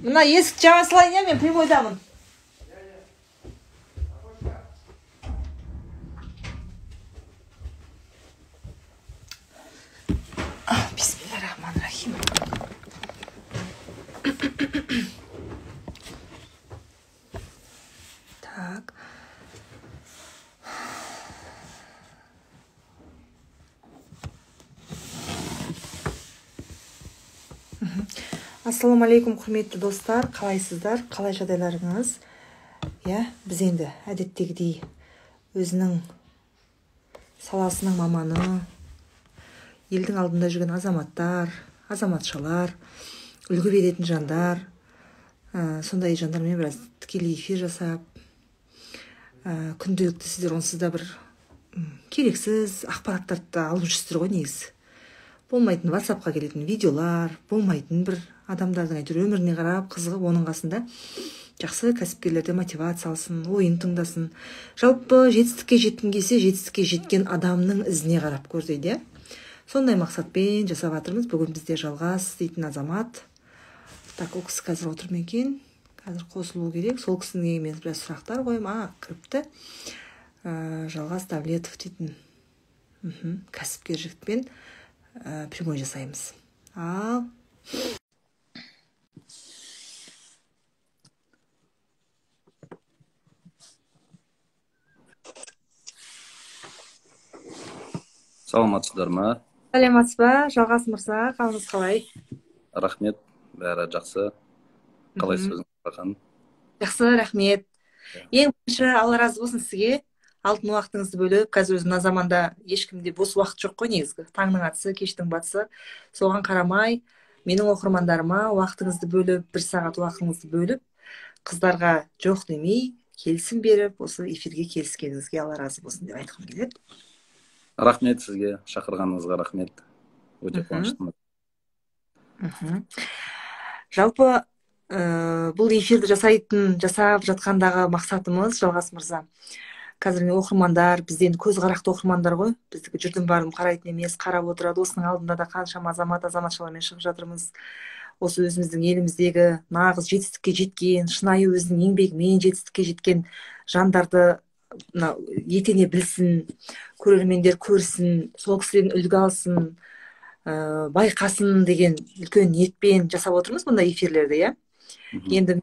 Мына есікті жаба салайын, иә, мен прямойдамын. Бисмиллахиррахманиррахим. Так. Ассалаумағалейкум, құрметті достар, қалайсыздар, қалай жағдайларыңыз? Иә, біз енді әдеттегідей өзінің саласының маманы, елдің алдында жүрген азаматтар, азаматшалар, үлгі беретін жандар, сондай жандармен біраз тікелей эфир жасап, күнделікті сіздер онсыз да бір керексіз ақпараттарды алып жүрсіздер ғой негізі. Болмайтын WhatsApp-қа келетін видеолар, болмайтын бір адамдардың әйтеуір өміріне қарап, қызығып, оның қасында жақсы кәсіпкерлерде мотивация алсын, ойын тыңдасын. Жалпы жетістікке жеткің келсе, жетістікке жеткен адамның ізіне қарап көр дейді. Сондай мақсатпен жасап жатырмыз. Бүгін бізде Жалғас дейтін азамат. Так, ол кісі қазір отыр ма екен? Қазір қосылу керек. Сол кісінің мен біраз сұрақтар қоямын. Кіріпті. Жалғас Давлетов дейтін кәсіпкер жігітпен прямой жасаймыз. Ал Саламатсыздар ма? Саламатсыз ба, Жалғас мырза, қалыңыз қалай? Рахмет, бәрі жақсы. Қалайсыз өзіңіз? Жақсы, рахмет. Ең бірінші Алла разы болсын сізге. Алтын уақытыңызды бөліп, қазір өзі мына заманда ешкімде бос уақыт жоқ қой негізгі. Таңның атысы, кештің батысы. Соған қарамай, менің оқырмандарыма уақытыңызды бөліп, бір сағат уақытыңызды бөліп, қыздарға жоқ демей, келісім беріп, осы эфирге келіскеніңізге Алла разы болсын деп айтқым келеді. Рахмет сізге, шақырғаныңызға рахмет. Өте қуаныштымын. Жалпы бұл эфирді жасап жатқандағы мақсатымыз, Жалғас мырза, қазір оқырмандар, бізде енді көз қарақты оқырмандар ғой, біздікі жүрдім бардым қарайтын емес, қарап отырады. Осының алдында да қаншама азамат, азаматшалармен шығып жатырмыз. Осы өзіміздің еліміздегі нағыз жетістікке жеткен, шынайы өзінің еңбегімен жетістікке жеткен жандарды мына етене білсін, көрермендер көрсін, сол кісіден үлгі алсын, байқасын деген үлкен ниетпен жасап отырмыз бұндай эфирлерді, иә. Енді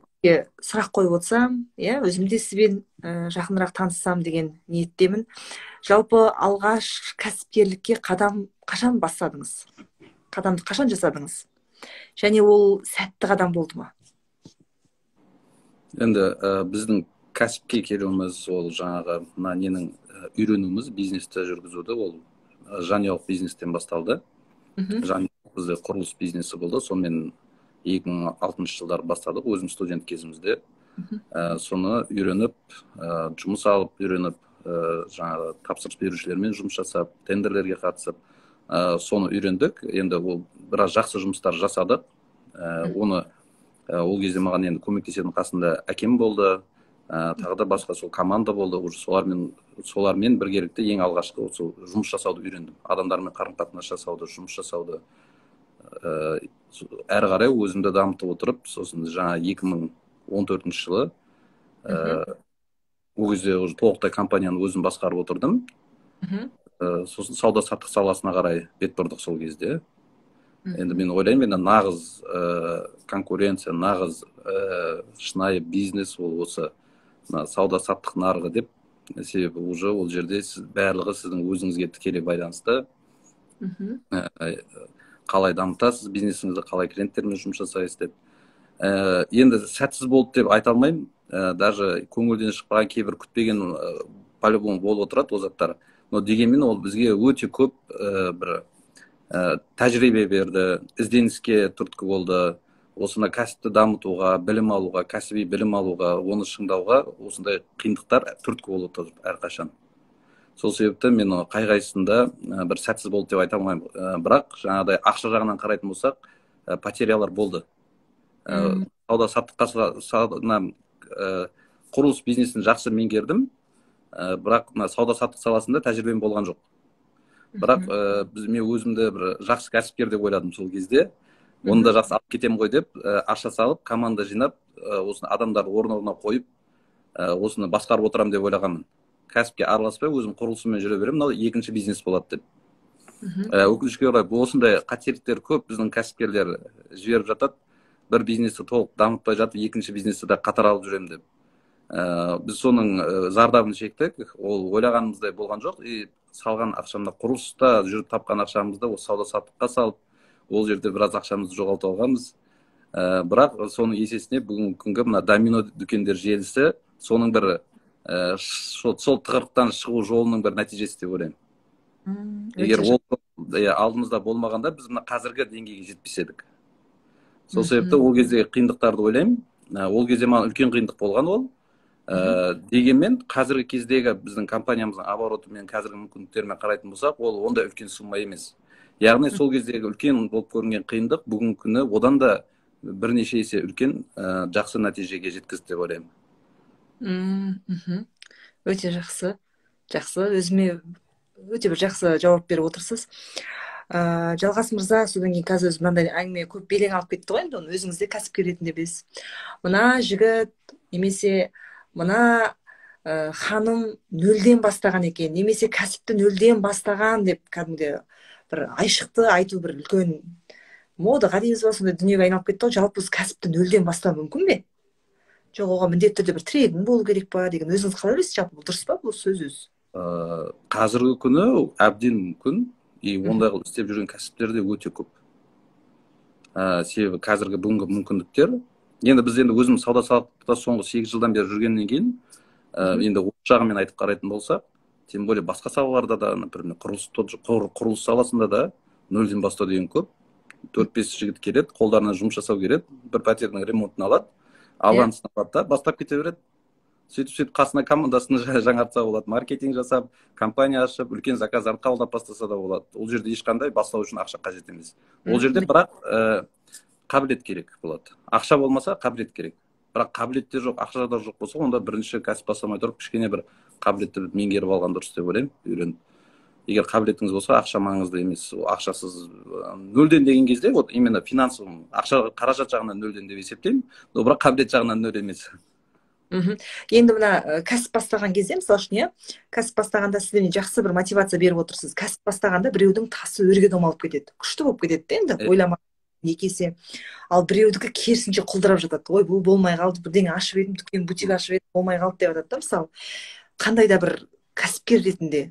сұрақ қойып отырсам, иә, өзім де сізбен жақынырақ таныссам деген ниеттемін. Жалпы алғаш кәсіпкерлікке қадам қашан бастадыңыз? Қадамды қашан жасадыңыз? Және ол сәтті қадам болды ма? Енді біздің кәсіпке келуіміз, ол жаңағы мына ненің үйренуіміз, бизнесті жүргізуді, ол жанұялық бизнестен басталды. Жанұялық бізде құрылыс бизнесі болды. Сонымен 2006 жылдары бастадық, өзім студент кезімізде. Соны үйреніп, жұмыс алып үйреніп, жаңағы тапсырыс берушілермен жұмыс жасап, тендерлерге қатысып, соны үйрендік. Енді ол біраз жақсы жұмыстар жасадық. Оны ол кезде маған енді көмектесетін қасында әкем болды, тағы да басқа сол команда болды. Уже солармен біргелікте ең алғашқы сол жұмыс жасауды үйрендім. Адамдармен қарым-қатынас жасауды, жұмыс жасауды. Әрі қарай өзімді дамытып отырып, сосын жаңа 2014 жылы ол кезде уже толықтай компанияны өзім басқарып отырдым. Сосын сауда-саттық саласына қарай бет бұрдық сол кезде. Енді мен ойлаймын, енді нағыз конкуренция, нағыз шынайы бизнес ол осы сауда-саттық нарығы деп. Себебі уже ол жерде барлығы сіздің өзіңізге тікелей байланысты. Қалай дамытасыз бизнесіңізді, қалай клиенттермен жұмыс жасайсыз деп. Енді сәтсіз болды деп айта алмаймын. Даже көңілден шықпаған кейбір күтпеген по-любому болып отырады ол заттар. Но дегенмен ол бізге өте көп бір тәжірибе берді, ізденіске түрткі болды. Осыны кәсіпті дамытуға, білім алуға, кәсіби білім алуға, оны шыңдауға осындай қиындықтар түрткі болып отырды әрқашан. Сол себепті мен қай-қайсысында бір сәтсіз болды деп айта алмаймын. Бірақ жаңағыдай ақша жағынан қарайтын болсақ, потерялар болды. Сауда-саттыққа, құрылыс бизнесін жақсы меңгердім, бірақ сауда-саттық саласында тәжірибем болған жоқ. Бірақ мен өзімді бір жақсы кәсіпкер деп ойладым сол кезде. Оны да жақсы алып кетемін ғой деп, ақша салып, команда жинап, осыны адамдарды орын-орнына қойып, осыны басқарып отырамын деп ойлағанмын. Кәсіпке араласпай, өзім құрылысыммен жүре беремін, мынау екінші бизнес болады деп. Өкінішке орай, осындай қателіктер көп біздің кәсіпкерлер жіберіп жатады. Бір бизнесті толық дамытпай жатып, екінші бизнесті де қатар алып жүремін деп. Біз соның зардабын шектік, ол ойлағанымыздай болған жоқ. И салған ақшамды, құрылыста жүріп тапқан ақшамызды осы сауда саттыққа салып, ол жерде біраз ақшамызды жоғалтып алғанбыз. Бірақ соның есесіне бүгінгі күнгі мына Домино дүкендер желісі соның бір сол тығырықтан шығу жолының бір нәтижесі деп ойлаймын. Егер ол алдымызда болмағанда, біз мына қазіргі деңгейге жетпес едік. Сол себепті ол кездегі қиындықтарды ойлаймын. Ол кезде маған үлкен қиындық болған ол. Дегенмен қазіргі кездегі біздің компаниямыздың обороты мен қазіргі мүмкіндіктерімен қарайтын болсақ, ол ондай үлкен сумма емес. Яғни сол кездегі үлкен болып көрінген қиындық бүгінгі күні одан да бірнеше есе үлкен жақсы нәтижеге жеткізді деп ойлаймын. Өте жақсы. Жақсы, өзіме өте бір жақсы жауап беріп отырсыз. Жалғас мырза, содан кейін қазір өзі мынандай әңгіме көп белең алып кетті ғой, енді оны өзіңіз де кәсіпкер ретінде білесіз. Мына жігіт немесе мына ханым нөлден бастаған екен, немесе кәсіпті нөлден бастаған деп кәдімгідей бір айшықты айту бір үлкен модаға дейміз ба, сондай дүниеге айналып кетті ғой. Жалпы осы кәсіпті нөлден бастау мүмкін бе? Жоқ, оған міндетті түрде бір тірегің болу керек па деген, өзіңіз қалай ойлайсыз, жалпы бұл дұрыс па бұл сөз өзі? Қазіргі күні әбден мүмкін, и ондай қылып істеп жүрген кәсіптер де өте көп. Себебі қазіргі бүгінгі мүмкіндіктер, енді біз енді өзіміз сауда саттықта соңғы 8 жылдан бері жүргеннен кейін, енді осы жағымен айтып қарайтын болсақ, тем более басқа салаларда да, например, құрылыс саласында да нөлден бастау деген көп. 4-5 жігіт келеді, қолдарына жұмыс жасау келеді, бір пәтердің ремонтын алады, авансын алады да, бастап кете береді. Сөйтіп-сөйтіп қасына командасын жаңартса болады, маркетинг жасап, компания ашып, үлкен заказдарды қабылдап бастаса да болады. Ол жерде ешқандай бастау үшін ақша қажет емес. Ол жерде бірақ қабілет керек болады. Ақша болмаса қабілет керек. Бірақ қабілет те жоқ, ақша да жоқ болса, онда бірінші кәсіп бастамай тұрып кішкене бір қабілетті меңгеріп алған дұрыс деп ойлаймын, үйреніп. Егер қабілетіңіз болса, ақша маңызды емес. Ол ақшасыз нөлден деген кезде, вот именно финансовый, ақша қаражат жағынан нөлден деп есептеймін, но бірақ қабілет жағынан нөл емес. Енді мына кәсіп бастаған кезде, мысалы үшін, иә, кәсіп бастағанда сіз міне жақсы бір мотивация беріп отырсыз. Кәсіп бастағанда біреудің тасы өрге домалып кетеді, күшті болып кетеді де енді, ойламай екі есе. Ал біреудікі керісінше құлдырап жатады. Ой, бұл болмай қалды, бірдеңе ашып едім, дүкен, бутик ашып едім, болмай қалды деп жатады да, мысалы. Қандай да бір кәсіпкер ретінде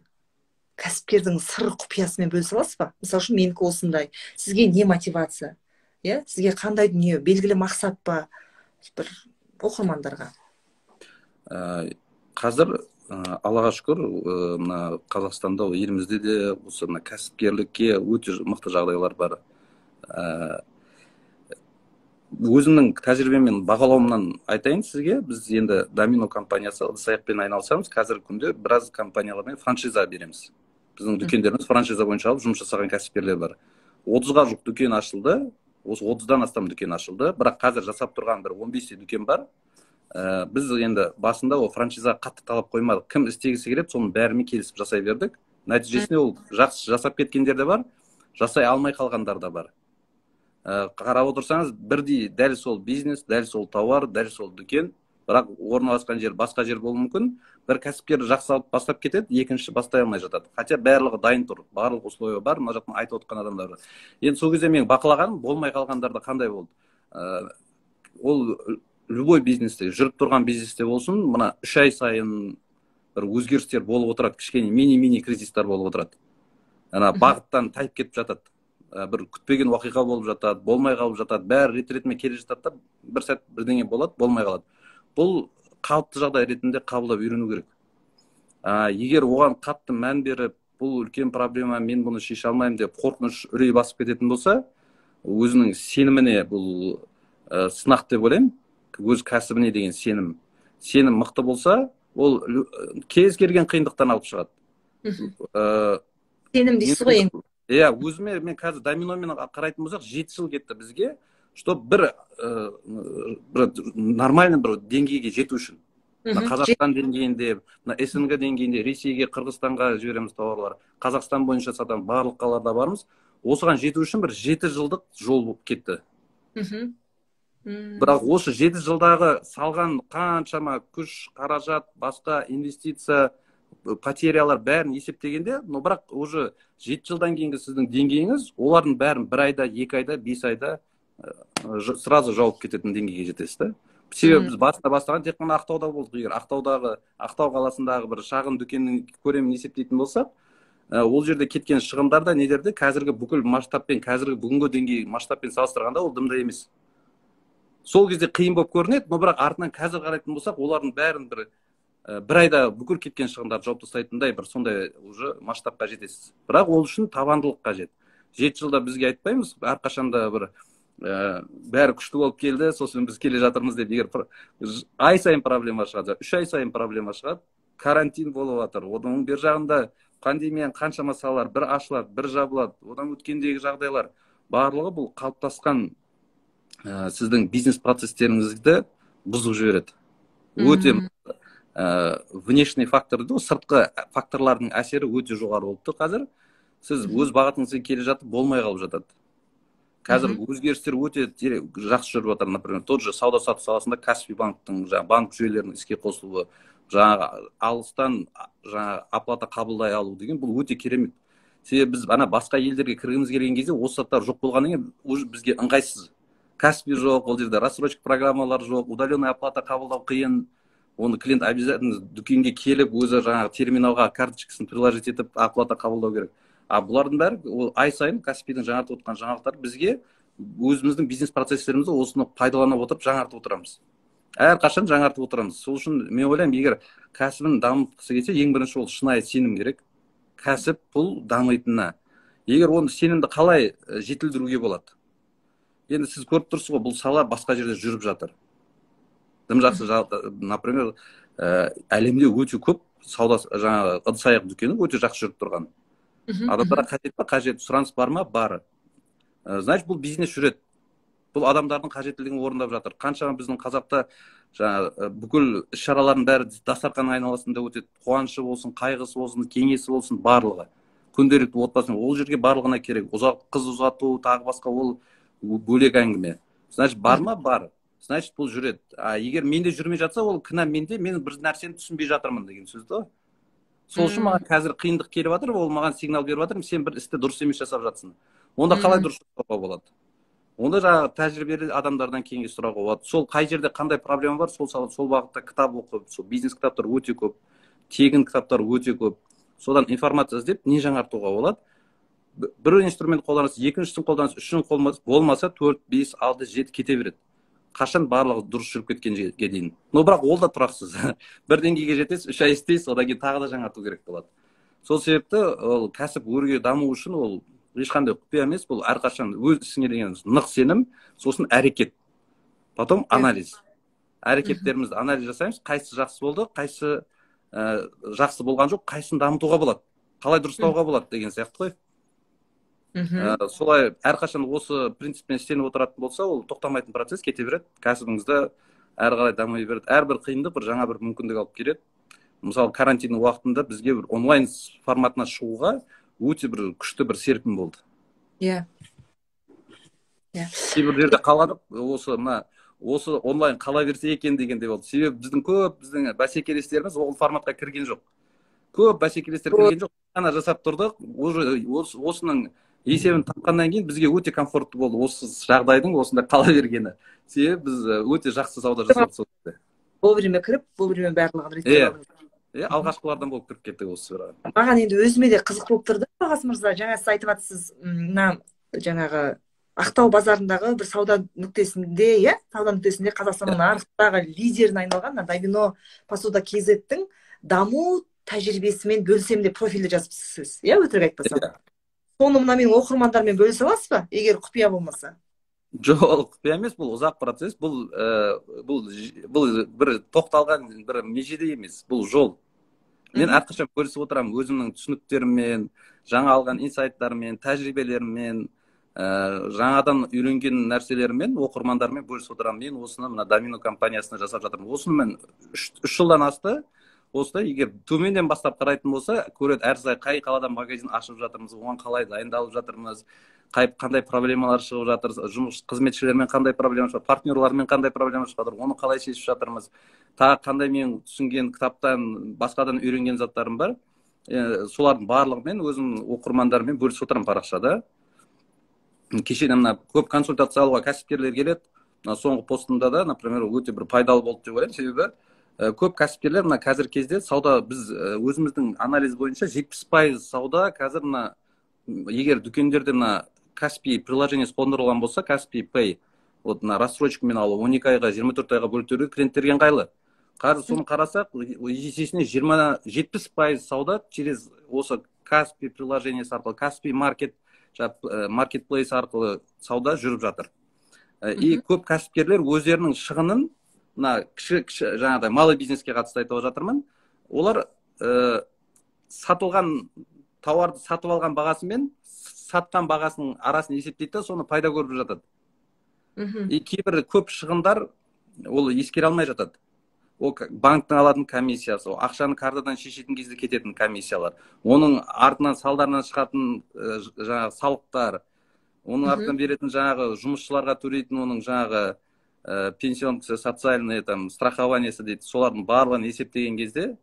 кәсіпкердің сыр құпиясымен бөлісе аласыз ба? Мысалы үшін, менікі осындай. Сізге не мотивация? Иә? Сізге қандай дүние, белгілі мақсат па? Бір оқырмандарға. Қазір, Аллаға шүкір, мына Қазақстанда, елімізде де осы мына кәсіпкерлікке өте мықты жағдайлар бар. Өзімнің тәжірибеммен, бағалауымнан айтайын сізге, біз енді Домино компаниясы ыдыс-аяқпен айналысамыз. Қазіргі күнде біраз компаниялармен франшиза береміз. Біздің дүкендеріміз франшиза бойынша алып жұмыс жасаған кәсіпкерлер бар. 30-ға жуық дүкен ашылды, осы 30-дан астам дүкен ашылды, бірақ қазір жасап тұрған бір 15 дүкен бар. Біз енді басында ол франшизаға қатты талап қоймадық. Кім істегісі келеді, соның бәрімен келісіп жасай бердік. Нәтижесінде ол жақсы жасап кеткендер де бар, жасай алмай қалғандар да бар. Қарап отырсаңыз, бірдей дәл сол бизнес, дәл сол тауар, дәл сол дүкен, бірақ орналасқан жер басқа жер болуы мүмкін. Бір кәсіпкер жақсы алып бастап кетеді, екінші бастай алмай жатады. Хотя барлығы дайын тұр, барлық условия бар, мына жақтан айтып отқан адамдар бар. Енді сол кезде мен бақылағаным, болмай қалғандарда қандай болды? Ол любой бизнесте, жүріп тұрған бизнесте болсын, мына 3 ай сайын бір өзгерістер болып отырады, кішкене мини-мини кризистер болып отырады. Ана бағыттан тайып кетіп жатады. Бір күтпеген оқиға болып жатады, болмай қалып жатады, бәрі рет-ретімен келе жатады да, бір сәт бірдеңе болады, болмай қалады. Бұл қалыпты жағдай ретінде қабылдап үйрену керек. Егер оған қатты мән беріп, бұл үлкен проблема, мен бұны шеше алмаймын деп қорқыныш, үрей басып кететін болса, өзінің сеніміне бұл сынақ деп ойлаймын. Өз кәсібіне деген сенім. Сенім мықты болса, ол кез келген қиындықтан алып шығады. Сенім дейсіз ғой енді. Иә, өзіме мен қазір Доминомен қарайтын болсақ, 7 жыл кетті бізге, чтоб бір нормальный бір деңгейге жету үшін. Мына Қазақстан деңгейінде, мына СНГ деңгейінде, Ресейге, Қырғызстанға жібереміз тауарлар. Қазақстан бойынша сатамыз, барлық қалаларда бармыз. Осыған жету үшін бір 7 жылдық жол болып кетті. Бірақ осы 7 жылдағы салған қаншама күш, қаражат, басқа инвестиция, потерялар бәрін есептегенде, но бірақ уже 7 жылдан кейінгі сіздің деңгейіңіз, олардың бәрін 1 айда, 2 айда, 5 айда сразу жауып кететін деңгейге жетесіз да. Себебі біз басында бастаған тек қана Ақтауда болдық. Егер Ақтау қаласындағы бір шағын дүкеннің көлемін есептейтін болсақ, ол жерде кеткен шығындар да нелерді қазіргі бүкіл масштабпен, қазіргі бүгінгі деңгей масштабпен салыстырғанда ол дымда емес. Сол кезде қиын болып көрінеді, но бірақ артынан қазір қарайтын болсақ, олардың бәрін бір айда бүкіл кеткен шығындарды жауып тастайтындай бір сондай уже масштабқа жетесіз. Бірақ ол үшін табандылық қажет. 7 жылда бізге айтпаймыз, әрқашанда бір бәрі күшті болып келді, сосын біз келе жатырмыз деп. Егер ай сайын проблема шығады, 3 ай сайын проблема шығады, карантин болып жатыр, одан бер жағында пандемияның қаншама салалар бір ашылады, бір жабылады, одан өткендегі жағдайлар, барлығы бұл қалыптасқан сіздің бизнес процестеріңізді бұзып жібереді. Өте внешний фактор дейді ғой, сыртқы факторлардың әсері өте жоғары болып тұр қазір. Сіз өз бағытыңызбен келе жатып болмай қалып жатады. Қазір өзгерістер өте жақсы жүріп жатыр. Например, тот же сауда саттық саласында Каспий банктың жаңа банк жүйелерінің іске қосылуы, жаңағы алыстан жаңа оплата қабылдай алу деген бұл өте керемет. Себебі біз ана басқа елдерге кіргіміз келген кезде осы заттар жоқ болғаннан кейін уже бізге ыңғайсыз. Каспий жоқ, ол жерде рассрочка программалар жоқ, удаленный оплата қабылдау қиын. Оны клиент обязательно дүкенге келіп, өзі жаңағы терминалға карточкасын приложить етіп оплата қабылдау керек. А бұлардың бәрі ол ай сайын Каспийдің жаңартып отырған жаңалықтары бізге өзіміздің бизнес процесстерімізді осыны пайдалана отырып жаңартып отырамыз. Әрқашан жаңартып отырамыз. Сол үшін мен ойлаймын, егер кәсібін дамытқысы келсе, ең бірінші ол шынайы сенім керек. Кәсіп бұл дамитынына. Егер оны сенімді қалай жетілдіруге болады? Енді сіз көріп тұрсыз ғой, бұл сала басқа жерде жүріп жатыр. Дым жақсы, например, әлемде өте көп сауда, жаңағы ыдыс аяқ дүкені өте жақсы жүріп тұрған. Адамдарға қажет па? Қажет. Сұраныс бар ма? Бар. Значит, бұл бизнес жүреді. Бұл адамдардың қажеттілігін орындап жатыр. Қаншама біздің қазақта жаңа бүкіл іс-шаралардың бәрі дастарханның айналасында өтеді. Қуанышы болсын, қайғысы болсын, кеңесі болсын, барлығы. Күнделікті отбасы, ол жерге барлығына керек. Ұзақ қыз ұзату, тағы басқа ол бөлек әңгіме. Значит, бар ма? Бар. Значит, бұл жүреді. А егер менде жүрмей жатса, ол кінә менде, мен бір нәрсені түсінбей жатырмын деген сөз да. Сол үшін маған қазір қиындық келіп жатыр, ол маған сигнал беріп жатыр, сен бір істі дұрыс емес жасап жатсың. Онда қалай дұрыс жасауға болады? Онда жаңағы тәжірибелі адамдардан кеңес сұрауға болады. Сол қай жерде қандай проблема бар, сол бағытта кітап оқып, сол бизнес кітаптар өте көп, тегін кітаптар өте көп. Содан информация іздеп, не жаңартуға болады? Бір инструмент қолданасыз, екіншісін қолданасыз, үшіншісін қолданасыз, болмаса 4, 5, 6, 7 кете береді. Қашан барлығы дұрыс жүріп кеткенге дейін. Но бірақ ол да тұрақсыз. Бір деңгейге жетесіз, 3 ай істейсіз, одан кейін тағы да жаңарту керек болады. Сол себепті ол кәсіп өрге даму үшін ол ешқандай құпия емес, бұл әрқашан өз ісіңе деген нық сенім, сосын әрекет. Потом анализ. Әрекеттерімізді анализ жасаймыз, қайсысы жақсы болды, қайсысы жақсы болған жоқ, қайсысын дамытуға болады, қалай дұрыстауға болады деген сияқты ғой. Солай әрқашан осы принциппен істеніп отыратын болса, ол тоқтамайтын процесс кете береді, кәсібіңізді әрі қарай дами береді. Әрбір қиындық бір жаңа бір мүмкіндік алып келеді. Мысалы, карантиннің уақытында бізге бір онлайн форматына шығуға өте бір күшті бір серпін болды. Иә. Кейбір жерде қаладық, осы мына осы онлайн қала берсе екен дегендей болды. Себебі біздің көп біздің бәсекелестеріміз ол форматқа кірген жоқ. Көп бәсекелестер кірген жоқ. Ана жасап тұрдық. Уже осының есебін тапқаннан кейін бізге өте комфортты болды осы жағдайдың осында қала бергені. Себебі біз өте жақсы сауда жасадық сол жерде. Вовремя кіріп, вовремя барлығын реттеп алдыңыз. Иә, алғашқылардан болып кіріп кеттік осы сфераға. Маған енді өзіме де қызық болып тұрды, Жалғас мырза. Жаңа сіз айтып жатсыз, мына жаңағы Ақтау базарындағы бір сауда нүктесінде, иә, сауда нүктесінде Қазақстанның нарықтағы лидеріне айналған мына Домино Посуда KZ-тің даму тәжірибесімен бөлісемін деп профильде жазыпсыз сіз, иә, өтірік айтпасам. Иә. Соны мына менің оқырмандарыммен бөлісе аласыз ба, егер құпия болмаса? Жоқ, ол құпия емес, бұл ұзақ процесс, бұл бір тоқталған бір межеде емес, бұл жол. Мен әрқашан бөлісіп отырамын өзімнің түсініктеріммен, жаңа алған инсайттарыммен, тәжірибелеріммен, жаңадан үйренген нәрселеріммен, оқырмандармен бөлісіп отырамын. Мен осыны мына Домино компаниясында жасап жатырмын. Осыны мен үш жылдан асты. Осылай, егер төменнен бастап қарайтын болса, көреді, әр сай қай қаладан магазин ашып жатырмыз, оған қалай дайындалып жатырмыз, қандай проблемалар шығып жатыр, жұмыс қызметшілермен қандай проблема шығып, партнерлармен қандай проблема шығып жатыр, оны қалай шешіп жатырмыз, тағы қандай мен түсінген кітаптан, басқадан үйренген заттарым бар. Солардың барлығымен өзім оқырмандарыммен бөлісіп отырамын парақшада. Кеше мына көп консультация алуға кәсіпкерлер келеді. Мына соңғы постымда да, например, өте бір пайдалы болды деп ойлаймын. Себебі көп кәсіпкерлер мына қазіргі кезде сауда, біз өзіміздің анализ бойынша 70% сауда қазір мына, егер дүкендерде мына Каспи приложениесі қондырылған болса, Каспи Pay, вот мына рассрочкамен алу, 12 айға, 24 айға бөліп төлеу клиенттерге ыңғайлы. Қазір соны қарасақ, есесіне 70% сауда через осы Каспи приложениесі арқылы, Каспи маркет, маркетплейс арқылы сауда жүріп жатыр. И көп кәсіпкерлер өздерінің шығынын, мына кіші, кіші жаңағыдай малый бизнеске қатысты айтып жатырмын, олар сатылған тауарды сатып алған бағасы мен сатқан бағасының арасын есептейді да, соны пайда көріп жатады. И кейбір көп шығындар ол ескере алмай жатады. Ол банктің алатын комиссиясы, ол ақшаны картадан шешетін кезде кететін комиссиялар, оның артынан салдарынан шығатын жаңағы салықтар, оның артынан беретін жаңағы жұмысшыларға төлейтін оның жаңағы пенсионный, социальный там страхованиесі дейді, солардың барлығын есептеген кезде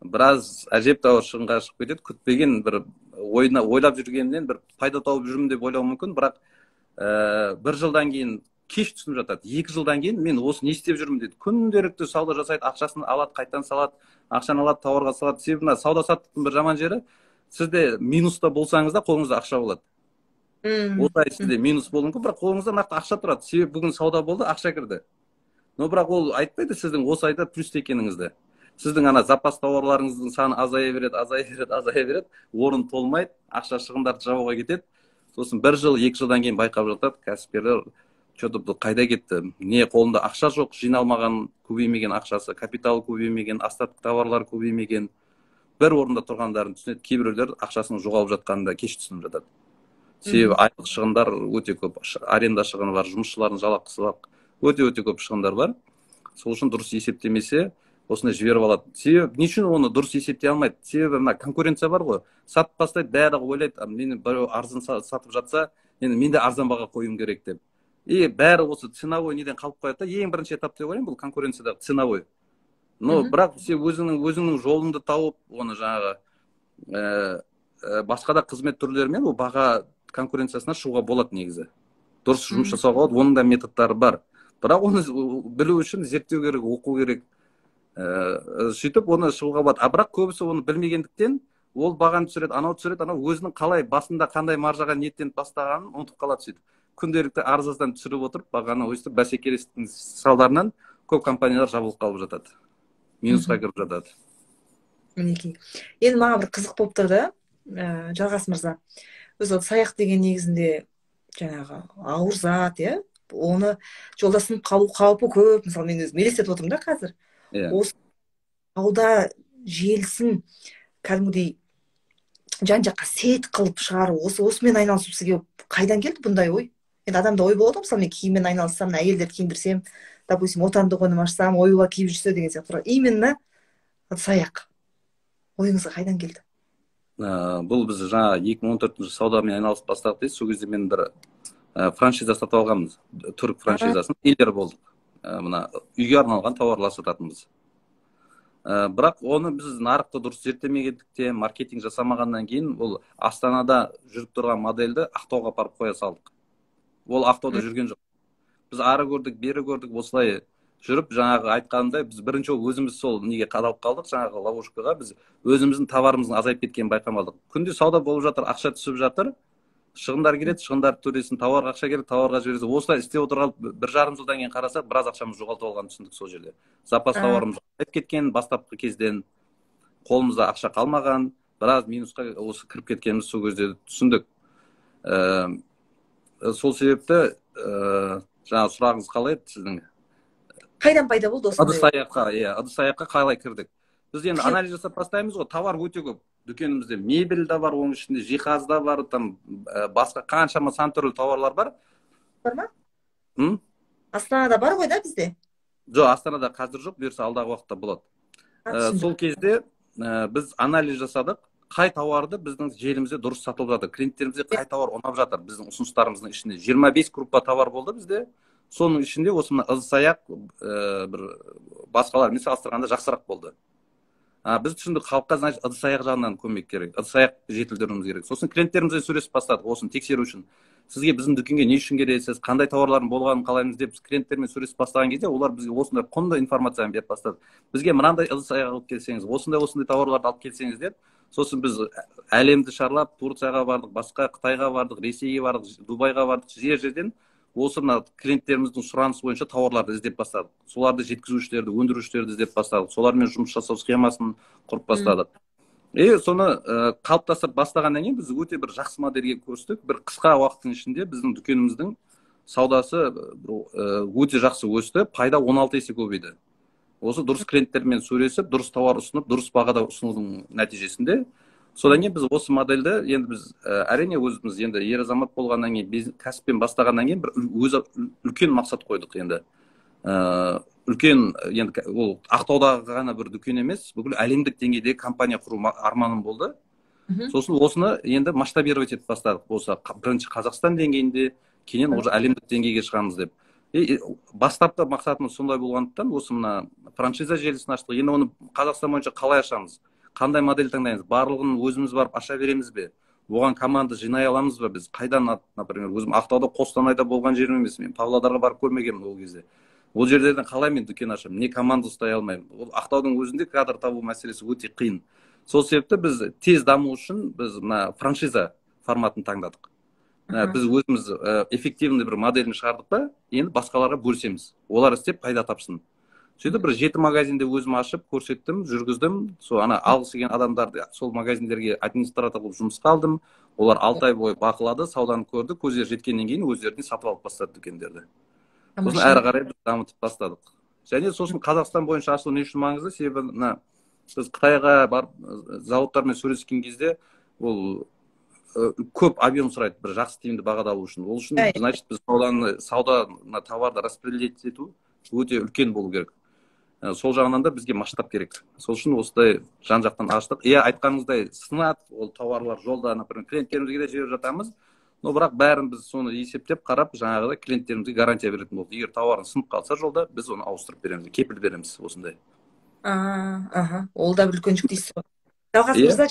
біраз әжептәуір шығынға шығып кетеді. Күтпеген бір ойына ойлап жүргенінен бір пайда тауып жүрмін деп ойлауы мүмкін, бірақ бір жылдан кейін кеш түсініп жатады. 2 жылдан кейін мен осы не істеп жүрмін дейді. Күнделікті сауда жасайды, ақшасын алады, қайтадан салады, ақшаны алады, тауарға салады. Себебі мына сауда саттықтың бір жаман жері, сізде минуста болсаңыз да қолыңызда ақша болады. Осы ай сізде минус болуы мүмкін, бірақ қолыңызда нақты ақша тұрады. Себебі бүгін сауда болды, ақша кірді. Но бірақ ол айтпайды сіздің осы айда плюсте екеніңізді. Сіздің ана запас тауарларыңыздың саны азая береді, азая береді, азая береді, орын толмайды, ақша шығындарды жабуға кетеді. Сосын 1 жыл, 2 жылдан кейін байқап жатады кәсіпкерлер, что-то бұл қайда кетті, не қолында ақша жоқ, жиналмаған, көбеймеген ақшасы, капиталы көбеймеген, остаток товарлар көбеймеген, бір орында тұрғандарын түсінеді. Кейбіреулер ақшасының жоғалып жатқанын да кеш түсініп жатады. Себебі айлық шығындар өте көп, аренда шығыны бар, жұмысшылардың жалақысы бар, өте-өте көп шығындар бар. Сол үшін дұрыс есептемесе, осыны жіберіп алады. Себебі не үшін оны дұрыс есептей алмайды? Себебі мына конкуренция бар ғой. Сатып бастайды, барлығы ойлайды, мені біреу арзан сатып жатса, енді мен де арзан баға қоюым керек деп. И бәрі осы ценовой неден қалып қояды да, ең бірінші этап деп ойлаймын, бұл конкуренциядағы ценовой. Но бірақ сен өзіңнің жолыңды тауып, оны жаңағы, басқа да қызмет түрлерімен ол баға конкуренциясына шығуға болады негізі. Дұрыс жұмыс жасауға болады, оның да методтары бар. Бірақ оны білу үшін зерттеу керек, оқу керек. Сөйтіп оны шығуға болады. А бірақ көбісі оны білмегендіктен ол бағаны түсіреді, анау түсіреді, анау өзінің қалай басында қандай маржаға ниеттеніп бастағанын ұмытып қалады сөйтіп. Күнделікті арзаздан түсіріп отырып, бағаны өстіп бәсекелестіктің салдарынан көп компаниялар жабылып қалып жатады. Минусқа кіріп жатады. Мінекей. Енді маған бір қызық болып тұр да, Жалғас мырза. Өзі ол саяқ деген негізінде жаңағы ауыр зат, иә? Оны жолда сынып қалу қаупі көп. Мысалы, мен өзім елестетіп отырмын да қазір. Осы сауда желісін кәдімгідей жан-жаққа сет қылып шығару, осымен айналысу сізге қайдан келді бұндай ой? Енді адамда ой болады ғой, мысалы, мен киіммен айналыссам, мына әйелдерді киіндірсем, допустим, отандық өнім ашсам, оюлар киіп жүрсе деген сияқты. Бірақ именно ыдыс аяқ. Ойыңызға қайдан келді? Бұл біз жаңа 2014 жылы саудамен айналысып бастадық дейсіз. Сол кезде мен бір франшиза сатып алғанбыз, түрік франшизасын, дилер болдық. Мына үйге арналған тауарлар сататынбыз. Бірақ оны біз нарықты дұрыс зерттемегендіктен, маркетинг жасамағаннан кейін ол Астанада жүріп тұрған модельді Ақтауға апарып қоя салдық. Ол Ақтауда жүрген жоқ. Біз ары көрдік, бері көрдік, осылай жүріп, жаңағы айтқанымдай, біз бірінші болып өзіміз сол неге қадалып қалдық, жаңағы ловушкаға, біз өзіміздің товарымыздың азайып кеткенін байқамадық. Күнде сауда болып жатыр, ақша түсіп жатыр, шығындар келеді, шығындарды төлейсің, тауарға ақша келеді, тауарға жібересің. Осылай істеп отырған бір жарым жылдан кейін қарасақ, біраз ақшамызды жоғалтып алғанын түсіндік сол жерде. Запас тауарымыз азайып кеткен, бастапқы кезден қолымызда ақша қалмаған, біраз минусқа осы кіріп кеткеніміз сол кезде түсіндік. Сол себепті, жаңа сұрағыңыз қалай еді сіздің? Қайдан пайда болды осындай? Ыдыс аяққа, иә, ыдыс аяққа қалай кірдік? Біз енді анализ жасап бастаймыз ғой, товар өте көп. Дүкенімізде мебель де бар, оның ішінде жиһаз да бар, там, басқа қаншама сан түрлі тауарлар бар. Бар ма? М? Астанада бар ғой да бізде? Жоқ, Астанада қазір жоқ, бұйырса алдағы уақытта болады. Сол кезде біз анализ жасадық, қай тауарды біздің желімізде дұрыс сатылып жатыр, клиенттерімізге қай тауар ұнап жатыр. Біздің ұсыныстарымыздың ішінде 25 группа товар болды бізде. Соның ішінде осы мына ыдыс аяқ бір басқалармен салыстырғанда жақсырақ болды. Біз түсіндік, халыққа, значит, ыдыс аяқ жағынан көмек керек, ыдыс аяқ жетілдіруіміз керек. Сосын клиенттерімізбен сөйлесіп бастадық осыны тексеру үшін. Сізге біздің дүкенге не үшін келесіз, қандай тауарлардың болғанын қалаймыз деп біз клиенттермен сөйлесіп бастаған кезде олар бізге осындай құнды информацияны беріп бастады. Бізге мынандай ыдыс аяқ алып келсеңіз, осындай осындай тауарларды алып келсеңіз деп. Сосын біз әлемді шарлап, Турцияға бардық, басқа Қытайға бардық, Ресейге бардық, Дубайға бардық. Жер жерден осы мына клиенттеріміздің сұранысы бойынша тауарларды іздеп бастадық. Соларды жеткізушілерді, өндірушілерді іздеп бастадық. Солармен жұмыс жасау схемасын құрып бастадық. И соны қалыптастырып бастағаннан кейін біз өте бір жақсы модельге көштік. Бір қысқа уақыттың ішінде біздің дүкеніміздің саудасы өте жақсы өсті, пайда 16 есе көбейді. Осы дұрыс клиенттермен сөйлесіп, дұрыс тауар ұсынып, дұрыс бағада ұсынудың нәтижесінде. Содан кейін біз осы модельді енді біз әрине өзіміз енді ер азамат болғаннан кейін, кәсіппен бастағаннан кейін бір өзі үлкен мақсат қойдық енді. Үлкен енді ол Ақтаудағы ғана бір дүкен емес, бүкіл әлемдік деңгейде компания құру арманым болды. Сосын осыны енді масштабировать етіп бастадық. Осы бірінші Қазақстан деңгейінде, кейіннен уже әлемдік деңгейге шығамыз деп. Бастапқы мақсатымыз сондай болғандықтан осы мына франшиза желісін аштық. Енді оны Қазақстан бойынша қалай ашамыз? Қандай модель таңдаймыз? Барлығын өзіміз барып аша береміз бе? Оған команда жинай аламыз ба біз? Қайдан, например, өзім Ақтауда, Қостанайда болған жерім емес, мен Павлодарға барып көрмегенмін ол кезде. Ол жерлерден қалай мен дүкен ашамын? Не команда ұстай алмаймын. Ол Ақтаудың өзінде кадр табу мәселесі өте қиын. Сол себепті біз тез даму үшін біз мына франшиза форматын таңдадық. Біз өзіміз эффективный бір моделін шығардық та, енді басқаларға бөлісеміз. Олар істеп пайда тапсын. Сөйтіп бір 7 магазинде өзім ашып, көрсеттім, жүргіздім. Сол ана алғысы келген адамдарды сол магазиндерге администратор қылып жұмысқа алдым. Олар 6 ай бойы бақылады, сауданы көрді, көздері жеткеннен кейін өздеріне сатып алып бастады дүкендерді. Сосын әрі қарай біз дамытып бастадық. Және сосын Қазақстан бойынша ашылу не үшін маңызды? Себебі мына біз Қытайға барып зауыттармен сөйлескен кезде ол көп объем сұрайды бір жақсы тиімді бағада алу үшін. Ол үшін, значит, біз сауданы, сауда мына товарды распределить ету өте үлкен болу керек. Сол жағынан да бізге масштаб керек. Сол үшін осындай жан-жақтан аштық. Иә, айтқаныңыздай сынады, ол тауарлар жолда, например, клиенттерімізге де жіберіп жатамыз. Но бірақ бәрін біз соны есептеп қарап, жаңағыдай клиенттерімізге гарантия беретін болдық. Егер тауарың сынып қалса жолда, біз оны ауыстырып береміз, кепіл береміз осындай. Аха, ол да бір үлкен жүк дейсіз ғой. Жалғас мырза,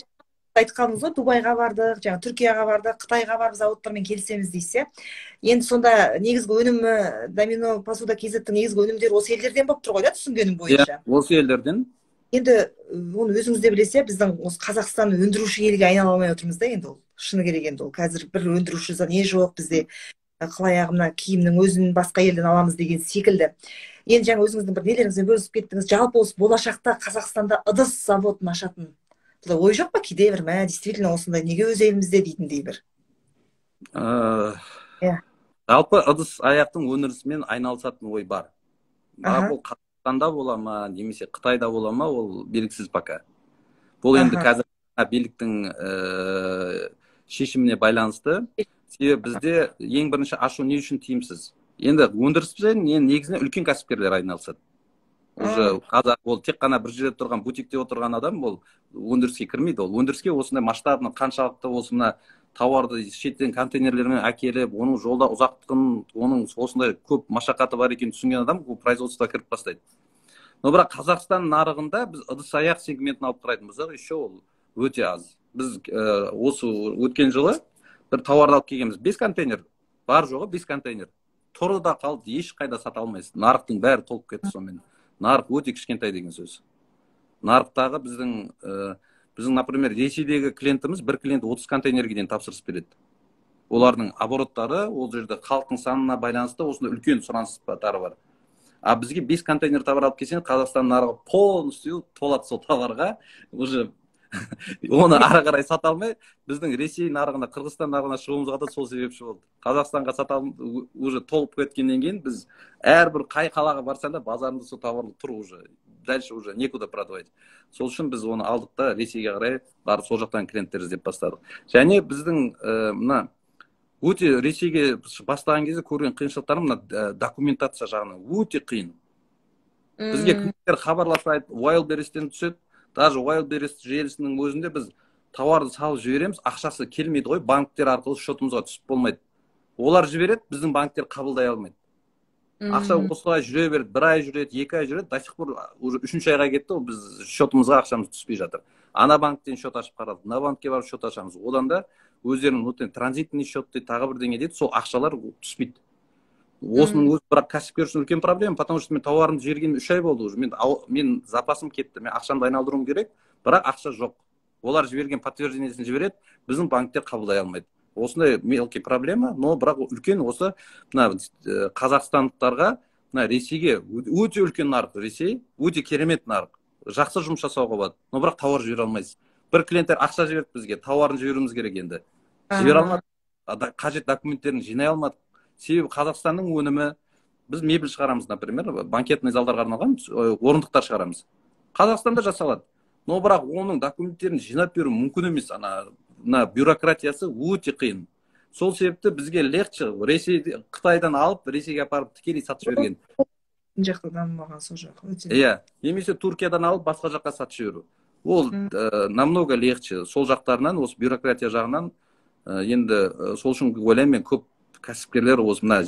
айтқаныңыз ғой, Дубайға бардық, жаңа Түркияға бардық, Қытайға барып зауыттармен келісеміз дейсіз, иә? Енді сонда негізгі өнімі Домино Посуда KZ-тің негізгі өнімдері осы елдерден болып тұр ғой, да, түсінгенім бойынша? Иә, осы елдерден. Енді оны өзіңіз де білесіз, біздің осы Қазақстан өндіруші елге айнала алмай отырмыз да енді ол. Шыны керек енді ол. Қазір бір өндіруші не жоқ бізде. Қылаяғы мына киімнің өзін басқа елден аламыз деген секілді. Енді жаңа өзіңіздің бір нелеріңізбен бөлісіп кеттіңіз. Жалпы осы болашақта Қазақстанда ыдыс заводын ашатын бұлай ой жоқ па кейде бір, мә, действительно осындай неге өз елімізде дейтіндей бір? Жалпы ыдыс аяқтың өндірісімен айналысатын ой бар. Бірақ ол Қазақстанда бола ма, немесе Қытайда бола ма, ол белгісіз пока. Бұл енді қазір биліктің шешіміне байланысты. Себебі бізде ең бірінші ашу не үшін тиімсіз? Енді өндіріспен негізінен үлкен кәсіпкерлер айналысады. Уже қазақ ол тек қана бір жерде тұрған, бутикте отырған адам ол өндіріске кірмейді. Ол өндіріске осындай масштабны, қаншалықты осы мына тауарды шеттен контейнерлермен әкеліп, оның жолда ұзақтығын, оның осындай көп машақаты бар екенін түсінген адам ол производствоға кіріп бастайды. Но бірақ Қазақстан нарығында біз ыдыс аяқ сегментін алып қарайтын болсақ, еще ол өте аз. Біз осы өткен жылы бір тауарды алып келгенбіз, 5 контейнер, бар жоғы 5 контейнер. Тұрды да қалды, ешқайда сата алмайсыз. Нарықтың бәрі толып кетті сонымен. Нарық өте кішкентай деген сөз. Нарықтағы біздің, например, Ресейдегі клиентіміз бір клиент 30 контейнерге дейін тапсырыс береді. Олардың обороттары ол жерде халықтың санына байланысты осындай үлкен сұраныстары бар. А бізге 5 контейнер товар алып келсең, Қазақстан нарығы полностью толады сол товарға. Уже оны ары қарай сата алмай, біздің Ресей нарығына, Қырғызстан нарығына шығуымызға да сол себепші болды. Қазақстанға сата уже толып кеткеннен кейін біз әрбір қай қалаға барсаң да базарында сол товар тұр уже. Дальше уже некуда продавать. Сол үшін біз оны алдық та Ресейге қарай барып сол жақтан клиенттер іздеп бастадық. Және біздің мына өте Ресейге бастаған кезде көрген қиыншылықтарым мына документация жағынан өте қиын. Бізге клиенттер хабарласады, Wildberries-тен түседі. Даже Wildberries желісінің өзінде біз тауарды салып жібереміз, ақшасы келмейді ғой, банктер арқылы счетымызға түсіп болмайды. Олар жібереді, біздің банктер қабылдай алмайды. Ақша осылай жүре береді, бір ай жүреді, 2 ай жүреді, до сих пор уже үшінші айға кетті ол, біз счетымызға ақшамыз түспей жатыр. Ана банктен счет ашып қарадық, мына банкке барып счет ашамыз, одан да өздерінің внутренний транзитный счет дейді, тағы бірдеңе дейді, сол ақшалар түспейді. Осының өзі бірақ кәсіпкер үшін үлкен проблема, потому что мен тауарымды жібергеніме 3 ай болды уже, мен запасым кетті, мен ақшамды айналдыруым керек, бірақ ақша жоқ. Олар жіберген подтверждениесін жібереді, біздің банктер қабылдай алмайды. Осындай мелкий проблема, но бірақ үлкен осы мына қазақстандықтарға, мына Ресейге өте үлкен нарық, Ресей өте керемет нарық, жақсы жұмыс жасауға болады, но бірақ тауар жібере алмайсыз. Бір клиенттер ақша жіберді бізге, тауарын жіберуіміз керек енді. Жібере алмадық, қажет документтерін жинай алмадық. Себебі Қазақстанның өнімі, біз мебель шығарамыз, например, банкетный залдарға арналған орындықтар шығарамыз. Қазақстанда жасалады. Но бірақ оның документтерін жинап беру мүмкін емес, ана мына бюрократиясы өте қиын. Сол себепті бізге легче Ресей, Қытайдан алып, Ресейге апарып тікелей сатып жіберген. Жақта дамымаған сол жақ өте. Иә, немесе Түркиядан алып басқа жаққа сатып жіберу. Ол намного легче. Сол жақтарынан, осы бюрократия жағынан енді сол үшін ойлаймын мен, көп кәсіпкерлер осы мына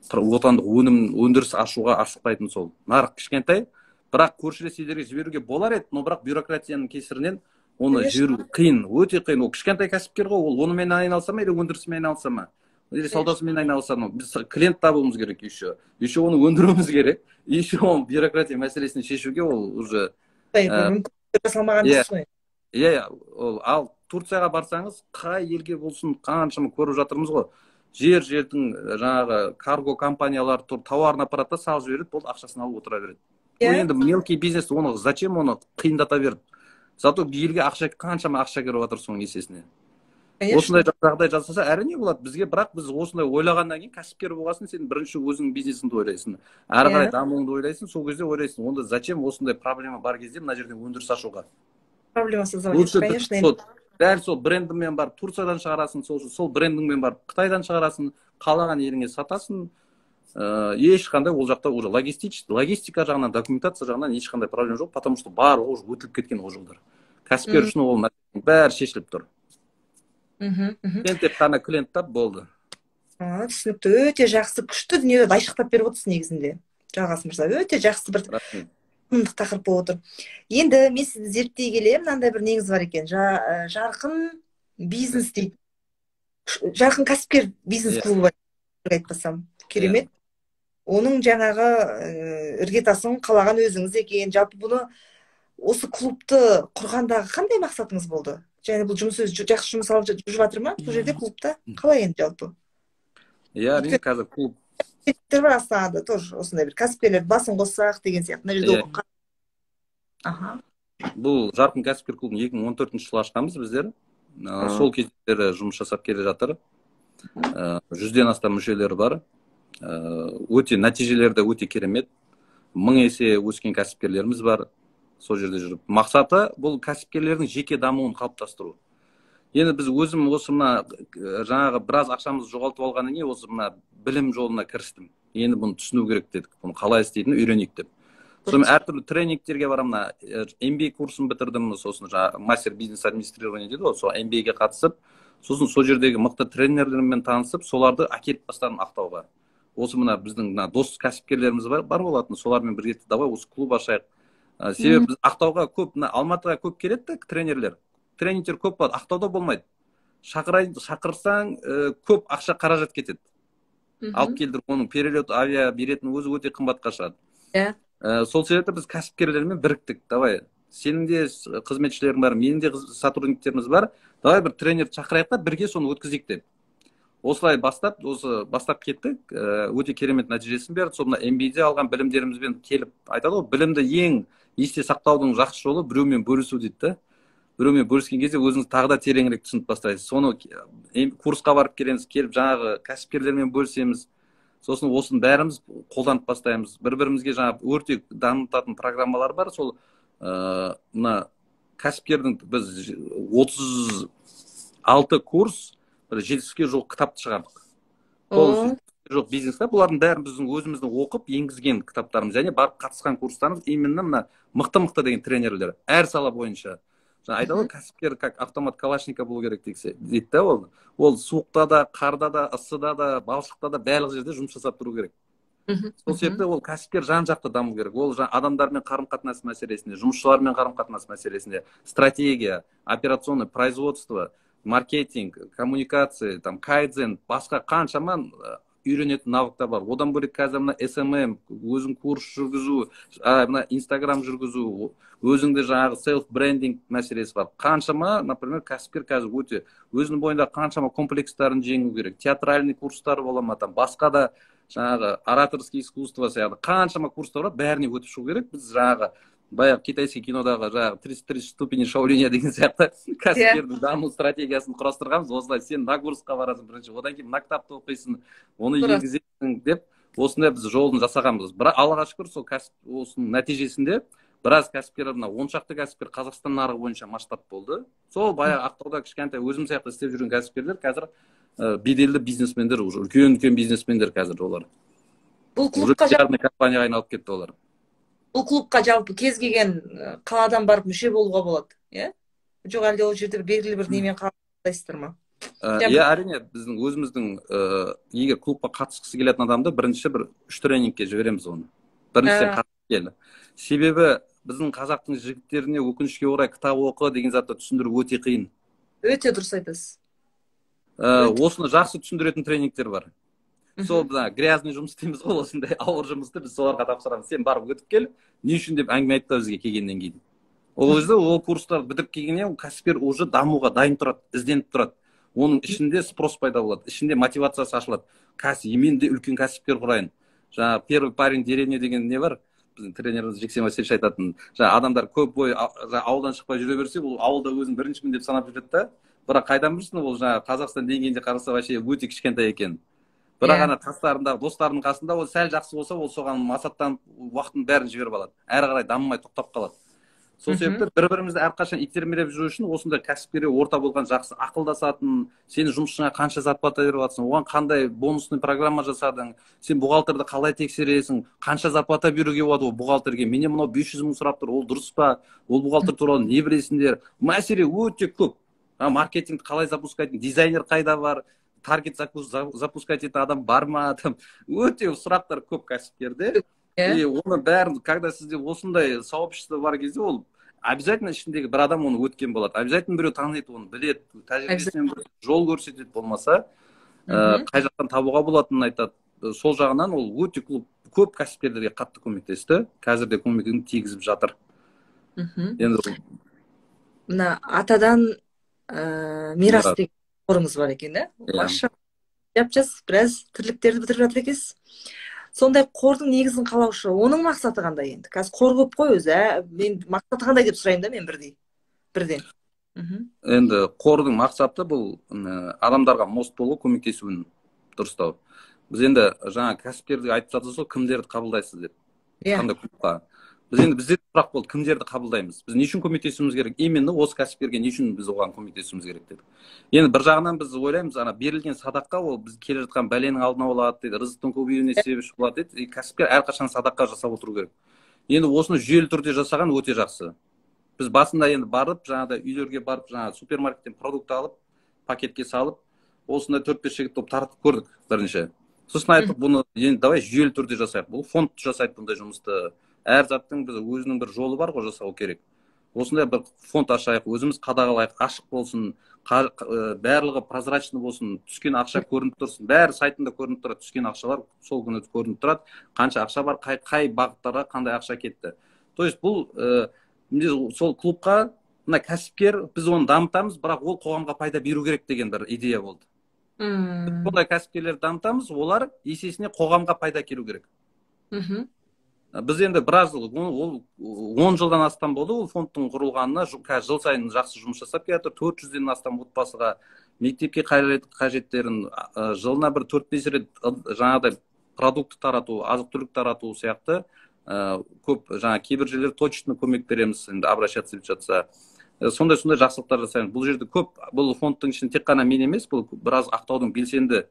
отандық өнім өндіріс ашуға асықпайтын сол. Нарық кішкентай, бірақ көршілес елдерге жіберуге болар еді, но бірақ бюрократияның кесірінен оны жіберу қиын, өте қиын. Ол кішкентай кәсіпкер ғой, ол онымен айналыса ма или өндірісімен айналыса ма, или саудасымен айналыса ма? Біз клиент табуымыз керек еще, еще оны өндіруіміз керек, еще оның бюрократия мәселесін шешуге ол уже жасалмаған іс қой. Иә, ол ал Турцияға барсаңыз, қай елге болсын, қаншама көріп жатырмыз ғой. Жер-жердің жаңағы карго компаниялар тұр, тауарын апарады да салып жібереді, болды, ақшасын алып отыра береді. Ол енді мелкий бизнес, оны зачем оны қиындата беріп? Зато елге ақша, қаншама ақша кіріп жатыр соның есесіне. Осындай жағдай жасаса, әрине болады бізге, бірақ біз осындай ойлағаннан кейін, кәсіпкер болғасын, сен бірінші өзіңнің бизнесіңді ойлайсың, әрі қарай дамуыңды ойлайсың, сол кезде ойлайсың, онда зачем осындай проблема бар кезде мына жерден өндіріс ашуға? Проблема создавать, конечно. Дәл сол брендіңмен барып Турциядан шығарасың, сол брендіңмен барып Қытайдан шығарасың, қалаған еліңе сатасың. Ешқандай ол жақта уже логистика жағынан, документация жағынан ешқандай проблема жоқ, потому что барлығы уже өтіліп кеткен ол жолдар. Кәсіпкер үшін ол мәселенің бәрі шешіліп тұр. Сен тек қана клиент тап, болды. Түсінікті, өте жақсы, күшті дүниелерді айшықтап беріп отырсыз негізінде. Жалғас мырза, өте жақсы бір тақырып болып отыр. Енді мен сізді зерттей келе, мынандай бір неңіз бар екен. Жарқын бизнес дейді. Жарқын кәсіпкер бизнес клубы бар, айтпасам. Керемет. Оның жаңағы іргетасын қалаған өзіңіз екен. Жалпы бұны, осы клубты құрғандағы қандай мақсатыңыз болды? Және бұл жұмыс өзі жақсы жұмыс алып жүріп жатыр ма? Бұл жерде клубта қалай енді жалпы? Иә, әрине, қазір клуб бар Астанада тоже осындай бір кәсіпкерлер басын қоссақ деген сияқты. Мына жерде Бұл Жарқын кәсіпкер клубын 2014 жылы ашқанбыз біздер. Сол кездері жұмыс жасап келе жатыр. 100-ден астам мүшелері бар. Өте нәтижелері де өте керемет. 1000 есе өскен кәсіпкерлеріміз бар. Сол жерде жүріп. Мақсаты бұл кәсіпкерлердің жеке дамуын қалыптастыру. Енді біз өзім осы мына жаңағы біраз ақшамызды жоғалтып алғаннан кейін осы мына білім жолына кірістім. Енді бұны түсіну керек дедік. Бұны қалай істейтінін үйренейік деп. Сонымен әртүрлі тренингтерге барамын, мына MBA курсын бітірдім, сосын жаңағы мастер бизнес администрирование дейді ғой, сол MBA-ге қатысып, сосын сол жердегі мықты тренерлермен танысып, соларды әкеліп бастадым Ақтауға. Осы мына біздің мына дос кәсіпкерлеріміз бар болатын, солармен бірге давай осы клуб ашайық. Себебі біз Ақтауға көп, мына Алматыға көп келеді тренерлер. Тренингтер көп болады, Ақтауда болмайды. Шақырсаң, көп ақша қаражат кетеді. Алып келдіріп, оның перелет, авиа билетінің өзі өте қымбатқа шығады. Сол себепті біз кәсіпкерлермен біріктік. Давай, сенің де қызметшілерің бар, менің де сотрудниктеріміз бар. Давай бір тренер шақырайық та бірге соны өткізейік деп. Осылай бастап, осы бастап кеттік. Өте керемет нәтижесін берді. Сол мына MBA-де алған білімдерімізбен келіп айтады ғой, білімді ең есте сақтаудың жақсы жолы біреумен бөлісу дейді да. Біреумен бөліскен кезде өзіңіз тағы да тереңірек түсініп бастайсыз. Соны курсқа барып келеміз, келіп жаңағы кәсіпкерлермен бөлісеміз. Сосын осының бәріміз қолданып бастаймыз. Бір-бірімізге жаңағы өрте дамытатын программалар бар. Сол мына кәсіпкердің біз 36 курс, бір 70-ке жуық кітапты шығардық. Жоқ, бизнес кітап. Бұлардың бәрін біздің өзіміздің оқып енгізген кітаптарымыз және барып қатысқан курстарымыз. Именно мына мықты мықты деген тренерлер әр сала бойынша. Жаңа айтады ғой, кәсіпкер как автомат Калашникова болу керек дейді да. Ол суықта да, қарда да, ысыда да, балшықта да, барлық жерде жұмыс жасап тұру керек. Сол себепті ол кәсіпкер жан жақты даму керек. Ол адамдармен қарым қатынас мәселесінде, жұмысшылармен қарым қатынас мәселесінде, стратегия, операционный, производство, маркетинг, коммуникация, там кайдзен, басқа қаншама үйренетін навыктар бар. Одан бөлек қазір мына СММ, өзің курс жүргізу, мына Инстаграм жүргізу, өзіңді жаңағы селф брендинг мәселесі бар қаншама. Например, кәсіпкер қазір өте өзінің бойында қаншама комплекстарын жеңу керек. Театральный курстар бола ма, там басқа да жаңағы ораторский искусство сияқты қаншама курстар бар, бәріне өтіп шығу керек. Біз жаңағы баяғы китайский кинодағы жаңағы 33 ступени шаолиня деген сияқты кәсіпкердің даму стратегиясын құрастырғанбыз. Осылай: сен мына курсқа барасың бірінші, одан кейін мына кітапты оқисың, оны енгізесің деп, осындай біз жолын жасағанбыз. Бірақ Аллаға шүкір, сол кәсіп, осының нәтижесінде біраз кәсіпкер, мына 10 шақты кәсіпкер Қазақстан нарығы бойынша масштаб болды. Сол баяғы Ақтауда кішкентай өзім сияқты істеп жүрген кәсіпкерлер қазір беделді бизнесмендер, уже үлкен үлкен бизнесмендер қазір олар. Бұл клубқа уже компанияға айналып кетті олар. Бұл клубқа жалпы кез келген қаладан барып мүше болуға болады, иә? Жоқ әлде ол жерде белгілі бір немен қабылдайсыздар ма? Иә, әрине, біздің өзіміздің егер клубқа қатысқысы келетін адамды бірінші бір үш тренингке жібереміз оны. Бірінші сен қатысып кел. Себебі біздің қазақтың жігіттеріне, өкінішке орай, кітап оқы деген затты түсіндіру өте қиын. Өте дұрыс айтасыз. Осыны жақсы түсіндіретін тренингтер бар. Сол мына грязный жұмыс дейміз ғой, осындай ауыр жұмысты біз соларға тапсырамыз. Сен барып өтіп кел, не үшін деп әңгіме айтты бізге келгеннен кейін. Ол кезде, ол курстарды бітіріп келгеннен кейін, кәсіпкер уже дамуға дайын тұрады, ізденіп тұрады. Оның ішінде спрос пайда болады, ішінде мотивациясы ашылады: кәсіп, мен де үлкен кәсіпкер құрайын. Жаңағы «первый парень деревни» деген не бар, біздің тренеріміз Жексен Васильевич айтатын. Жаңағы адамдар көп бой ауылдан шықпай жүре берсе, ол ауылда өзін біріншімін деп санап жүреді да. Бірақ қайдан білсін, ол жаңағы Қазақстан деңгейінде қараса, вообще өте кішкентай екен. Бірақ ана қастарындағы достарының қасында ол сәл жақсы болса, ол соған масаттанып, уақытын бәрін жіберіп алады, әрі қарай дамымай тоқтап қалады. Сол себепті бір бірімізді әрқашан итермелеп жүру үшін осындай кәсіпкер орта болған жақсы, ақылдасатын. Сен жұмысшыңа қанша зарплата беріп жатрсың, оған қандай бонусный программа жасадың, сен бухгалтерді қалай тексересің, қанша зарплата беруге болады ол бухгалтерге, менен мынау 500 000 сұрап тұр, ол дұрыс па, ол бухгалтер туралы не білесіңдер? Мәселе өте көп. А маркетингті қалай запускать, дизайнер қайда бар, таргет запускать ететін адам бар ма, там өте сұрақтар көп кәсіпкерде. И оның бәрін, когда сізде осындай сообщество бар кезде, ол обязательно ішіндегі бір адам оны өткен болады, обязательно біреу таниды оны, біледі, тәжірибесімен жол көрсетеді, болмаса қай жақтан табуға болатынын айтады. Сол жағынан ол өте клуб көп кәсіпкерлерге қатты көмектесті, қазір де көмегін тигізіп жатыр. Енді Мына «Атадан мирас» деген қорыңыз бар екен да? Иә. Жап жас, біраз тірліктерді бітіріп жатыр екенсіз. Сондай қордың негізін қалаушы, оның мақсаты қандай енді? Қазір қор көп қой өзі, ә? Мен мақсаты қандай деп сұраймын да мен бірдей бірден. Енді қордың мақсаты бұл адамдарға мост болу, көмектесуін дұрыстау. Біз енді жаңа кәсіпкерді айтып жатырсыз ғой, кімдерді қабылдайсыз деп. Қандай клубқа? Біз енді, бізде сұрақ болды: кімдерді қабылдаймыз, біз не үшін көмектесуіміз керек, именно осы кәсіпкерге не үшін біз оған көмектесуіміз керек дедік. Енді бір жағынан біз ойлаймыз, ана берілген садақа ол біз келе жатқан бәленің алдын алады дейді, рызықтың көбеюіне себепші болады дейді. И кәсіпкер әрқашан садақа жасап отыру керек. Енді осыны жүйелі түрде жасаған өте жақсы. Біз басында енді барып, жаңағыдай үйлерге барып, жаңағы супермаркеттен продукт алып, пакетке салып, осындай төрт бес жігіт болып таратып көрдік бірінші. Сосын айттық: бұны енді давай жүйелі түрде жасайық. Бұл фонд жасайды бұндай жұмысты. Әр заттың біз өзінің бір жолы бар ғой, жасау керек. Осындай бір фонд ашайық, өзіміз қадағалайық, ашық болсын, барлығы прозрачный болсын, түскен ақша көрініп тұрсын, бәрі сайтында көрініп тұрады. Түскен ақшалар сол күні көрініп тұрады, қанша ақша бар, қай бағыттарға қандай ақша кетті. То есть бұл сол клубқа мына кәсіпкер, біз оны дамытамыз, бірақ ол қоғамға пайда беру керек деген бір идея болды. Сондай кәсіпкерлерді дамытамыз, олар есесіне қоғамға пайда келу керек. Біз енді біраз, ол 10 жылдан астам болды ол фондтың құрылғанына. Қазір жыл сайын жақсы жұмыс жасап келе жатыр. 400-ден астам отбасыға мектепке қажеттерін, жылына бір төрт бес рет жаңағыдай продукт тарату, азық түлік тарату сияқты көп жаңа кейбір жерлерде точечно көмек береміз енді, обращаться етіп жатса. Сондай жақсылықтар жасаймыз. Бұл жерде көп, бұл фондтың ішінде тек қана мен емес, бұл біраз Ақтаудың белсенді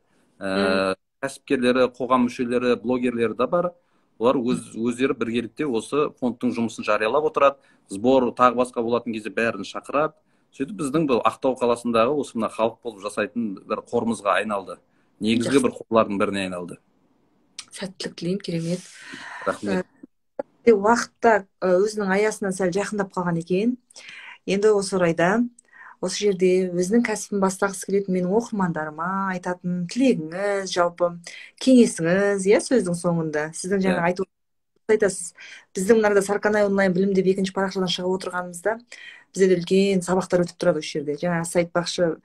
Кәсіпкерлері, қоғам мүшелері, блогерлері де бар. Олар өздері біргелікте осы фондтың жұмысын жариялап отырады. Сбор тағы басқа болатын кезде бәрін шақырады. Сөйтіп біздің бұл Ақтау қаласындағы осы мына халық болып жасайтын бір қорымызға айналды. Негізгі бір қорлардың біріне айналды. Сәттілік тілеймін, керемет. Рахмет. Уақытта өзінің аясынан сәл жақындап қалған екен. Енді осы орайда осы жерде өзінің кәсібін бастағысы келетін менің оқырмандарыма айтатын тілегіңіз, жалпы кеңесіңіз, иә, сөздің соңында сіздің жаңа айтып айтасыз. Біздің мынарда Сарканай онлайн білім деп екінші парақшадан шығып отырғанымызда бізде де үлкен сабақтар өтіп тұрады осы жерде. Жаңа сіз айтпақшы,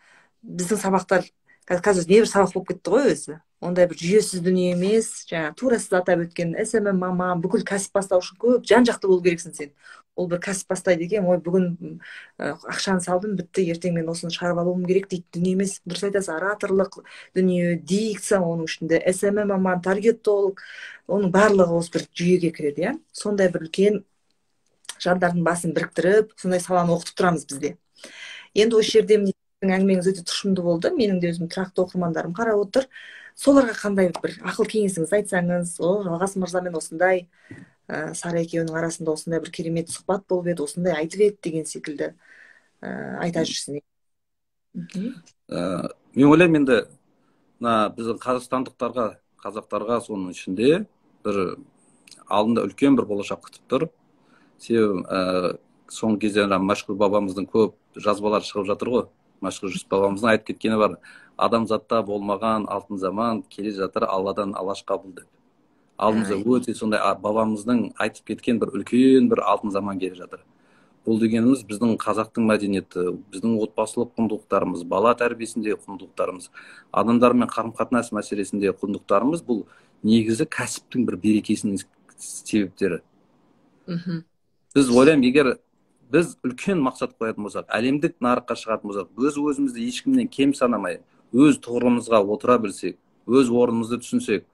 біздің сабақтар қазір небір сабақ болып кетті ғой өзі. Ондай бір жүйесіз дүние емес. Жаңа тура сіз атап өткен SMM маман, бүкіл кәсіп бастау үшін көп жан-жақты болу керексің сен. Ол бір кәсіп бастайды екен, ой, бүгін ақшаны салдым, бітті, ертең мен осыны шығарып алуым керек дейтін дүние емес. Дұрыс айтасыз, ораторлық дүние, дикция, оның ішінде SMM маман, таргетолог, оның барлығы осы бір жүйеге кіреді, иә. Сондай бір үлкен жандардың басын біріктіріп, сондай саланы оқытып тұрамыз бізде. Енді осы жерде әңгімеңіз өте тұшымды болды. Менің де өзім тұрақты оқырмандарым қарап отыр. Соларға қандай бір ақыл кеңесіңізді айтсаңыз, о, Жалғас мырзамен осындай Сара екеуінің арасында осындай бір керемет сұхбат болып еді, осындай айтып еді деген секілді айта жүрсін. Мен ойлаймын, енді мына біздің қазақстандықтарға, қазақтарға соның ішінде бір алдында үлкен бір болашақ күтіп тұр. Себебі соңғы кезде Мәшһүр бабамыздың көп жазбалары шығып жатыр ғой. Мәшһүр Жүсіп бабамыздың айтып кеткені бар: адамзатта болмаған алтын заман келе жатыр, Алладан алаш қабыл деп. Алдымызда өте сондай бабамыздың айтып кеткен бір үлкен бір алтын заман келе жатыр. Бұл дегеніміз біздің қазақтың мәдениеті, біздің отбасылық құндылықтарымыз, бала тәрбиесіндегі құндылықтарымыз, адамдармен қарым-қатынас мәселесіндегі құндылықтарымыз, бұл негізі кәсіптің бір берекесінің себептері. Біз ойлаймын, егер біз үлкен мақсат қоятын болсақ, әлемдік нарыққа шығатын болсақ, өз өзімізді ешкімнен кем санамай, өз тұғырымызға отыра білсек, өз орнымызды түсінсек,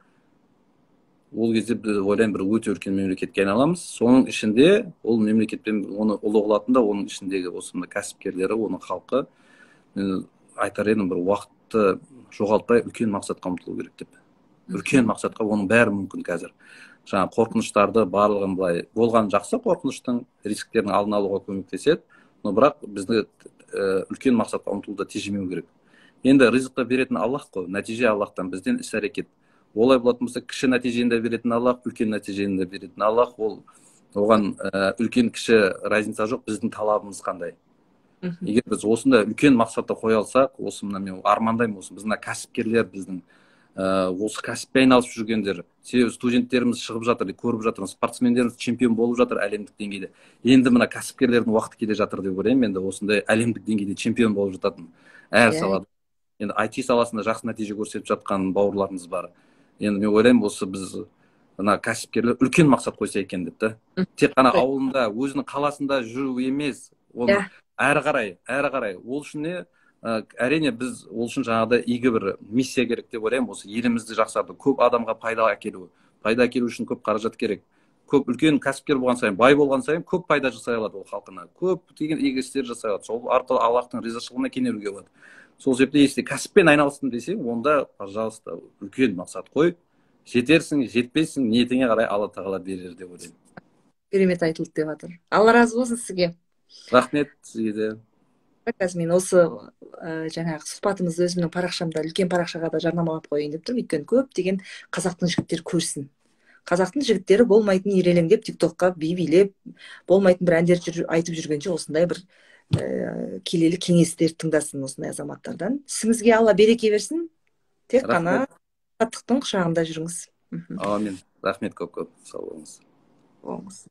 ол кезде біз ойлаймын бір өте үлкен мемлекетке айналамыз. Соның ішінде ол мемлекетпен оны ұлы қылатын да оның ішіндегі осы мына кәсіпкерлері, оның халқы. Мен айтар едім, бір уақытты жоғалтпай үлкен мақсатқа ұмтылу керек деп. Үлкен мақсатқа, оның бәрі мүмкін қазір. Жаңа қорқыныштарды барлығын былай болған жақсы, қорқыныштың рисктердің алдын алуға көмектеседі, но бірақ бізді үлкен мақсатқа ұмтылуды тежемеу керек. Енді ризықты беретін Аллах қой, нәтиже Аллахтан, бізден іс әрекет. Олай болатын болса, кіші нәтижені де беретін Аллах, үлкен нәтижені де беретін Аллах. Ол оған үлкен кіші разница жоқ, біздің талабымыз қандай. Егер біз осындай үлкен мақсатты қоя алсақ, осы мына мен армандаймын, осы біздің кәсіпкерлер, біздің осы кәсіппен айналысып жүргендер, себебі студенттеріміз шығып жатыр, көріп жатырмыз, спортсмендеріміз чемпион болып жатыр әлемдік деңгейде. Енді мына кәсіпкерлердің уақыты келе жатыр деп ойлаймын, енді осындай әлемдік деңгейде чемпион болып жататын әр салада. Енді IT саласында жақсы нәтиже көрсетіп жатқан бауырларымыз бар. Енді мен ойлаймын, осы біз мына кәсіпкерлер үлкен мақсат қойса екен деп та. Тек қана ауылында, өзінің қаласында жүру емес, оны әрі қарай, әрі қарай. Ол үшін не? Әрине біз ол үшін жаңағыдай игі бір миссия керек деп ойлаймын. Осы елімізді жақсарту, көп адамға пайда әкелу. Пайда әкелу үшін көп қаражат керек. Көп үлкен кәсіпкер болған сайын, бай болған сайын көп пайда жасай алады ол халқына. Көп деген игі істер жасай алады. Сол арқылы Аллахтың ризашылығына кенелуге болады. Сол себепті если кәсіппен айналыстым десең, онда, пожалуйста, үлкен мақсат қой. Жетерсің, жетпейсің, ниетіңе қарай Алла тағала берер деп ойлаймын. Керемет айтылды деп жатыр. Алла разы болсын сізге. Рахмет сізге де. Қазір мен осы жаңағы сұхбатымызды өзімнің парақшамда, үлкен парақшаға да жарнамалап қояйын деп тұрмын. Өйткені көптеген қазақтың жігіттері көрсін. Қазақтың жігіттері болмайтын ирелеңдеп TikTokқа би билеп, болмайтын бір әндер айтып жүргенше осындай бір келелі кеңестер тыңдасын осындай азаматтардан. Ісіңізге Алла береке берсін. Тек қана шаттықтың құшағында жүріңіз. Амин. Рахмет көп-көп. Сау болыңыз. Болыңыз.